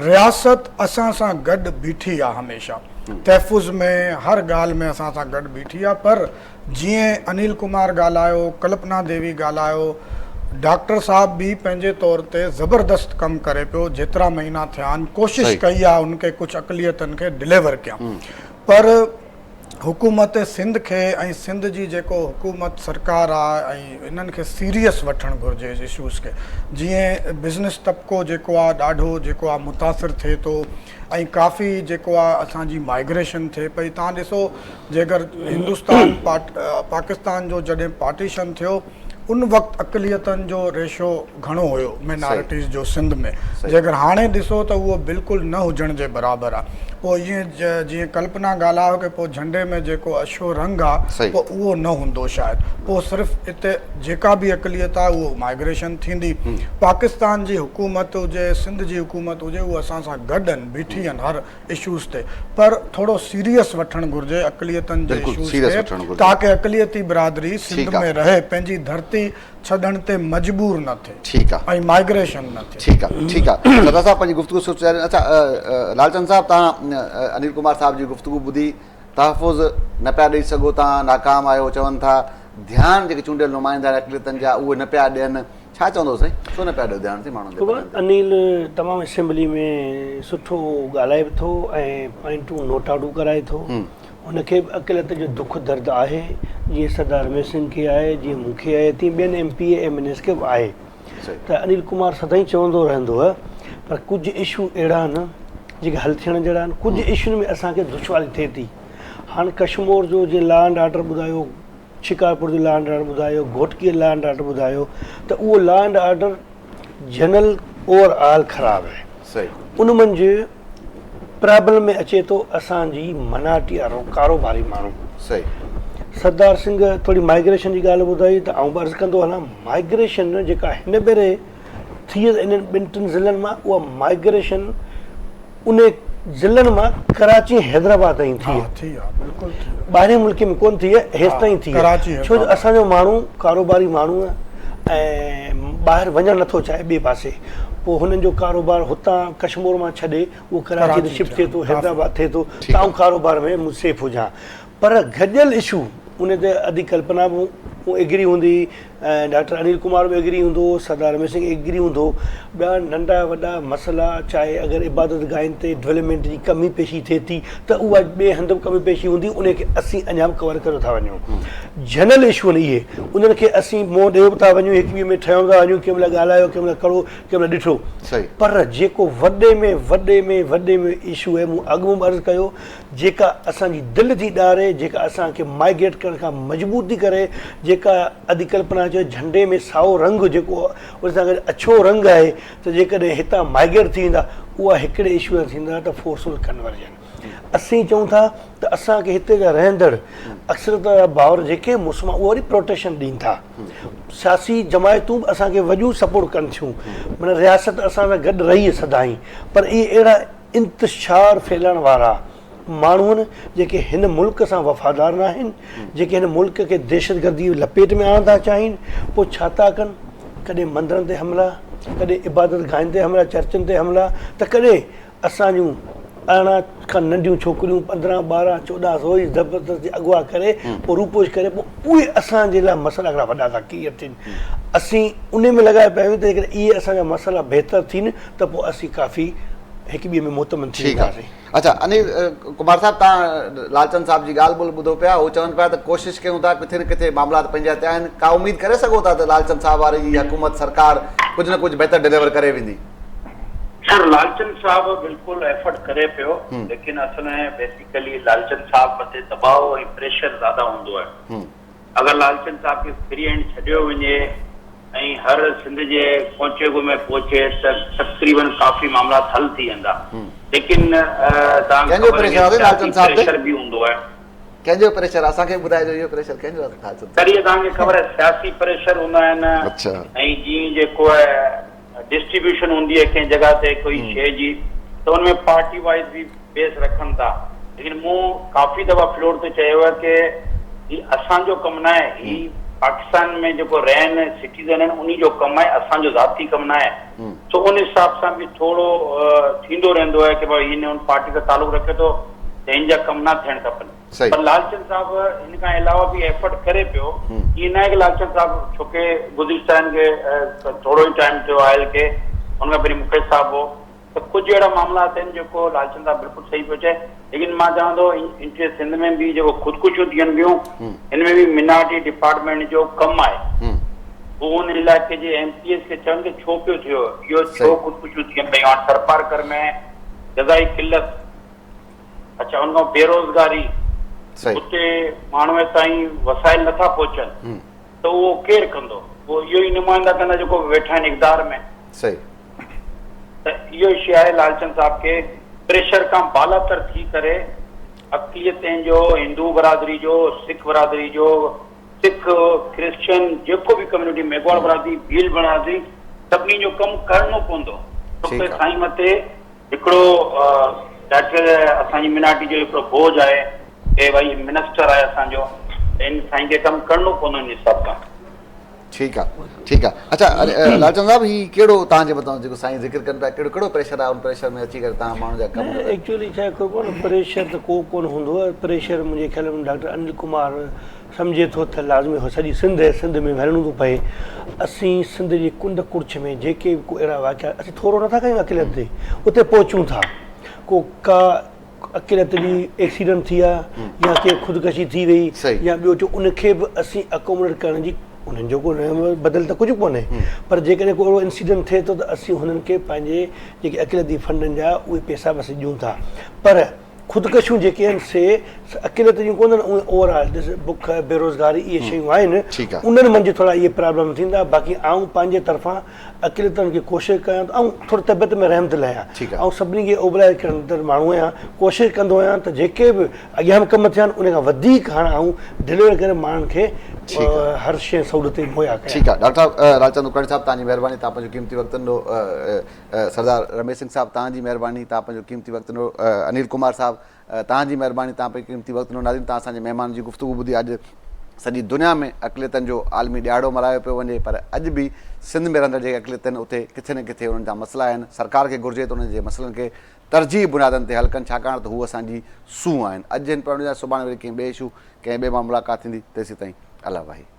رياست اسان سان گڏ بيٺي آ هميشه تحفظ ۾ هر ڳالهه ۾ اسان سان گڏ بيٺي آ پر جيئن انيل ڪمار ڳالهايو، ڪلپنا ديوي ڳالهايو، ڊاڪٽر صاحب به پنهنجي طور تي زبردست ڪم ڪري پيو، جيترا مهينا ٿيا آهن ڪوشش ڪئي آهي ان کي ڪجهه اقليتن کي ڊليور ڪيان پر حڪومت سنڌ کي ۽ سنڌ جي جيڪو حڪومت سرڪار آهي ۽ انهن کي سيريس وٺڻ گهرجي اشوز کي جيئن بزنس طبقو جيڪو آهي ڏاڍو جيڪو آهي متاثر ٿئي ٿو ۽ ڪافي جيڪو آهي اسان جي مائگريشن ٿئي پئي تان ڏسو جيڪر هندستان پاڪستان جو جڏهن پارٽيشن ٿيو ان وقت اقليتن جو ريشو گهڻو هيو مينارٽيز جو سنڌ ۾ جيڪر هاڻي ڏسو ته اهو بلڪل نه هجڻ جي برابر آ پوء ائين جيئن ڪلپنا ڳالهايو ڪي پوء جهنڊي ۾ جيڪو اڇو رنگ آ پوء اهو نه هوندو شايد پوء صرف اتي جيڪا به اقليت آ اهو مائگريشن ٿيندي پاڪستان جي حڪومت هجي سنڌ جي حڪومت هجي اهو اسان سان گڏ آهن بيٺي آهن هر اشوز تي پر ٿورو سيريس وٺڻ گهرجي اقليتن جي اشوز کي تاڪه اقليتي برادري سنڌ ۾ رهي پنهنجي ڌرتي ڇڏڻ تي مجبور نه ٿئي ۽ مائگريشن نه ٿئي. ٺيڪ آ ٺيڪ آ سردار صاحب پنهنجي گفتگو سوچ جاري اڇا لالچند صاحب توهان انيل ڪمار صاحب جي گفتگو ٻڌي تحفظ نه پيا ڏئي سگهو توهان ناڪام آهيو چون ٿا ڌيان جيڪي چونڊيل نمائندا آهن اقليتن جا اهي نه پيا ڏين ڇا چوندو سائين ڇو نه پيا ڏيو ڌيان سائين ماڻهن تي پنهنجن تي. انيل تمام اسيمبلي ۾ سٺو ڳالهائي به ٿو ۽ پوائنٽون نوٽ آئوٽ به ڪرائي ٿو هن کي به اقليت جو دک درد آهي جيئن سردار رميش سنگهه کي آهي جيئن مون کي آهي تيئن ٻين M P A M N As کي به آهي ته انيل ڪمار سدائين چوندو رهندو هو پر ڪجهه اشو اهڙا آهن جيڪي حل ٿيڻ جهڙا آهن ڪجهه اشون ۾ اسان کي دشواري ٿئي ٿي هاڻ ڪشمور جو جيئن لا اينڊ آرڊر ٻڌايو شڪارپور جو لا اينڊ آرڊر ٻڌايو، گهوٽڪي جو لا اينڊ آرڊر ٻڌايو ته اهو law and order general overall خراب آهي. ان منجهه پرابلم ۾ اچي ٿو اسان جي مناٽي وارو ڪاروباري ماڻهو. سردار سنگهه ٿوري مائگريشن جي ڳالهه ٻڌائي ته آئون به عرض ڪندو هلان مائگريشن جيڪا هن ڀيري ٿي انهن ٻن ٽن ضلعن مان اها مائگريشن ان ضلعن مان ڪراچي ۽ حيدرآباد تائين ٿي ٻاهرين ملڪ ۾ ڪون ٿي هيستائين ٿي ڇو جو اسان جو ماڻهو ڪاروباري ماڻهو ۽ ٻاهر وڃڻ نٿو چاهي ٻئي پاسي پوء هنن جو ڪاروبار هتان ڪشمور مان ڇڏي اهو ڪراچي تي شفٽ ٿئي ٿو حيدرآباد ٿئي ٿو ته آئون ڪاروبار ۾ مون سيف هجان پر گڏيل اشو ان تي ادي ڪلپنا به ايگري هوندي ۽ ڊاڪٽر انيل ڪمار به ايگري هوندو، سردار رميش سنگهه ايگري هوندو، ٻيا ننڍا وڏا مسئلا چاهي اگر عبادت گاهن تي ڊولپمينٽ جي ڪمي پيشي ٿئي ٿي ته اها ٻئي هنڌ به ڪمي پيشي هوندي ان کي اسين اڃا به ڪور ڪريو ٿا وڃون. جنرل اشو آهن اهي انهن کي اسين منهن ڏيو به ٿا وڃون هڪ ٻئي ۾ ٺهيو به ٿا وڃون ڪنهن مهل ڳالهايو ڪنهن مهل ڪڙو ڪنهن مهل ڏٺو پر جيڪو وڏي ۾ وڏي ۾ وڏي ۾ اشو آهي مون اڳ ۾ به عرض ڪيو جيڪا اسان جي دل ٿي ڏاري، جيڪا اسان کي مائگريٽ ڪرڻ کان مجبور ٿي ڪري، جيڪا ادي ڪلپنا چيو جهنڊي ۾ سائو رنگ جيڪو ان سان گڏ اڇو رنگ آهي ته جيڪڏهن هتان مائگريٽ ٿي ويندا اها هڪڙي اشو سان ٿيندا ته فورسفل ڪنورجن. اسين چئون ٿا ته اسان کي هتي جا رهندڙ اڪثريت جا ڀائر جيڪي مسلمان اهي وري پروٽيڪشن ڏين ٿا. سياسي جماعتون به اسان کي وڏيون سپورٽ ڪن ٿيون معنيٰ رياست اسان سان گڏ رهي سدائين پر اهي اهڙا انتشار ڦهلائڻ وارا ماڻهو آهن جيڪي هن ملڪ سان وفادار ناهن، جيڪي هن ملڪ کي دهشتگردي جي لپيٽ ۾ آڻڻ ٿا چاهين، پوء ڇا ٿا ڪن؟ ڪڏهن مندرن تي حملا، ڪڏهن عبادت گاهن تي حملا، چرچن تي حملا ته ڪڏهن اسان جون 18 کان ننڍيون ڇوڪريون 15، 12، 14 روز زبردستي اغوا ڪري پوء روپوش ڪري پوء اهي اسان جي لاء مسئلا هڪڙا وڏا ٿا ڪريئيٽ ٿين. اسين انهي ۾ لڳايا پيا آهيون ته جيڪڏهن اهي اسان جا مسئلا بهتر ٿين ته پوء اسين ڪافي هڪ ٻئي ۾ مطمئن ٿي ٺيڪ آ وينداسين. اڇا انيل ڪمار صاحب توهان لالچند صاحب جي ڳالهه ٻولهه ٻڌو پيا هو چون پيا ته ڪوشش ڪيون ٿا ڪٿي نه ڪٿي معاملات پنهنجا تي آهن ڪا اميد ڪري سگهو ٿا ته لالچند صاحب واري جي حڪومت سرڪار ڪجهه نه ڪجهه بهتر ڊليور ڪري ويندي. سر لالچند صاحب بلڪل ايفرٽ ڪري پيو ليڪن اصل ۾ بيسيڪلي لالچند صاحب مٿي دٻاء ۽ پريشر زياده هوندو آهي اگر لالچند صاحب کي فري هينڊ ڇڏيو وڃي ۽ هر سنڌ جي ڪونچي ۾ پهچي ته تقريبن ڪافي معاملات حل ٿي ويندا ليڪن توهان ڪنهن جو خبر پريشر آهي آهي لالچند سياسي صاحب تي پريشر به هوندو آهي. ڪنهن جو پريشر اسان کي به ٻڌائجو اهو پريشر ڪنهن جو آهي لالچند سر اهي توهان کي خبر آهي سياسي پريشر هوندا آهن اڇا ۽ جيئن جيڪو آهي ڊسٽريبيوشن هوندي آهي ڪنهن جڳهه تي ڪوئي شيء جي ته ان ۾ پارٽي وائيز به بيس رکن ٿا ليڪن مون ڪافي دفعا فلور تي چيو آهي ڪي هي اسان جو ڪم ناهي هي پاڪستان ۾ جيڪو رهن سٽيزن آهن انهي جو ڪم آهي اسان جو ذاتي ڪم ناهي سو ان حساب سان به ٿورو ٿيندو رهندو آهي ڪي ڀائي هن ان پارٽي سان تعلق رکي ٿو ته هن جا ڪم نه ٿيڻ کپن صحيح. پر لالچند صاحب ان کان علاوه به ايفرٽ ڪري پيو ائين ناهي ڪي لالچند صاحب ڇو ڪي گذشته هن کي ٿورو ئي ٽائيم ٿيو آيل کي ان کان پهرين مڪيش صاحب هو ته ڪجهه اهڙا معاملات آهن جيڪو لالچند صاحب بلڪل صحيح پيو چئي ليڪن مان چوان ٿو انٽري سنڌ ۾ به جيڪو خودڪشيون ٿين پيون ان ۾ به منارٽي ڊپارٽمينٽ جو ڪم آهي هو ان علائقي جي ايم پي ايس کي چون ته ڇو پيو ٿيو اهو ڇو خودڪشيون ٿين پيون هاڻ ٿرپارڪر ۾ غذائي قلت اڇا ان کان بيروزگاري اتي ماڻهوء تائين وسائل نٿا پهچن ته اهو ڪير ڪندو؟ اهو اهو ئي نمائندا ڪندا جيڪو ويٺا آهن اقتدار ۾. صحيح. ته اهو ئي شيء آهي لالچند صاحب کي پريشر کان بالاتر ٿي ڪري اقليتين جو هندو برادري جو سک برادري جو سک ڪرسچن جيڪو به ڪميونٽي ميگهواڙ برادري ڀيل برادري سڀني جو ڪم ڪرڻو پوندو ڇو ته سائين مٿي هڪڙو ڊاڪٽر اسان جي منارٽي جو هڪڙو بوجھ آهي ڪي ڀائي منسٽر آهي اسان جو ته ان سائين کي ڪم ڪرڻو پوندو ان حساب سان. ٺيڪ آ ٺيڪ آ اڇا لالچند صاحب هي ڪهڙو توهان جي مٿان جيڪو سائين ذڪر ڪن پيا ڪهڙو ڪهڙو پريشر آ ان پريشر ۾ اچي ڪري توهان ماڻهن جا ڪم نه ايڪچولي ڇا آهي قربان پريشر ته ڪو ڪونه هوندو آهي پريشر منهنجي خيال ۾ ڊاڪٽر انيل ڪمار سمجهي ٿو ته لازمي هو سڄي سنڌ ۽ سنڌ ۾ وهلڻو ٿو پئي. اسين سنڌ جي ڪنڊ ڪڙڇ ۾ جيڪي به ڪو اهڙا واقعا اسين ٿورو نٿا ڪيون اقليت تي اتي پهچون ٿا ڪو ڪا اقليت جي ايڪسيڊنٽ ٿي آ يا ڪي خودڪشي ٿي وئي يا ٻيو ٽيو ان کي به اسين اڪوموڊيٽ ڪرڻ جي انهن جو ڪو بدل ته ڪجهه ڪونهي پر جيڪڏهن ڪو اهڙو انسيڊنٽ ٿئي ٿو ته اسين هنن کي پنهنجي جيڪي اقليتي فنڊن جا اهي پئسا به اسين ڏيون ٿا پر خودڪشيون جيڪي آهن سي اقليت جون ڪونهن اهي اوور آل ڏس بک بيروزگاري اهي شيون آهن انهن منجهه ٿورا اهي پرابلم ٿيندا باقي آئون پنهنجي طرفان اقليتن کي ڪوشش ڪيان ٿو آئون ٿورو طبيعت ۾ رحم دل آهيان آئون سڀني کي اوبلائز ڪندڙ ماڻهو آهيان ڪوشش ڪندو آهيان ته جيڪي به اڳيان به ڪم ٿيا آهن ان کان وڌيڪ هاڻ آئون ڊليور ڪري ماڻهن کي هر شيء سهولت مهيا ڪيان. ٺيڪ آهي ڊاڪٽر صاحب لالچند اڪاڻي صاحب توهان جي مهرباني توهان پنهنجو قيمتي وقت ڏنو. سردار رميش سنگهه صاحب توهان جي مهرباني توهان پنهنجو قيمتي وقت ڏنو انيل ڪمار صاحب توهان جي مهرباني توهان پنهنجو قيمتي وقت ڏنو ناظرين توهان اسان جي مهمان جي گفتگو ٻڌي اڄ سڄي دنيا ۾ اقليتن جو عالمي ڏهاڙو ملهايو پيو وڃي پر اڄ به سنڌ ۾ رهندڙ جيڪي اقليت آهن اتي ڪٿي نه ڪٿي انهن جا مسئلا آهن سرڪار کي گهرجي ته انهن جي مسئلن کي ترجيحي بنيادن تي حل ڪن ڇاڪاڻ ته هو اسان جي سونهن آهن اڄ هن پروگرام جا سڀاڻي وري ڪنهن ٻئي اشو ڪنهن ٻئي مان ملاقات ٿيندي تيسين تائين الله واهي.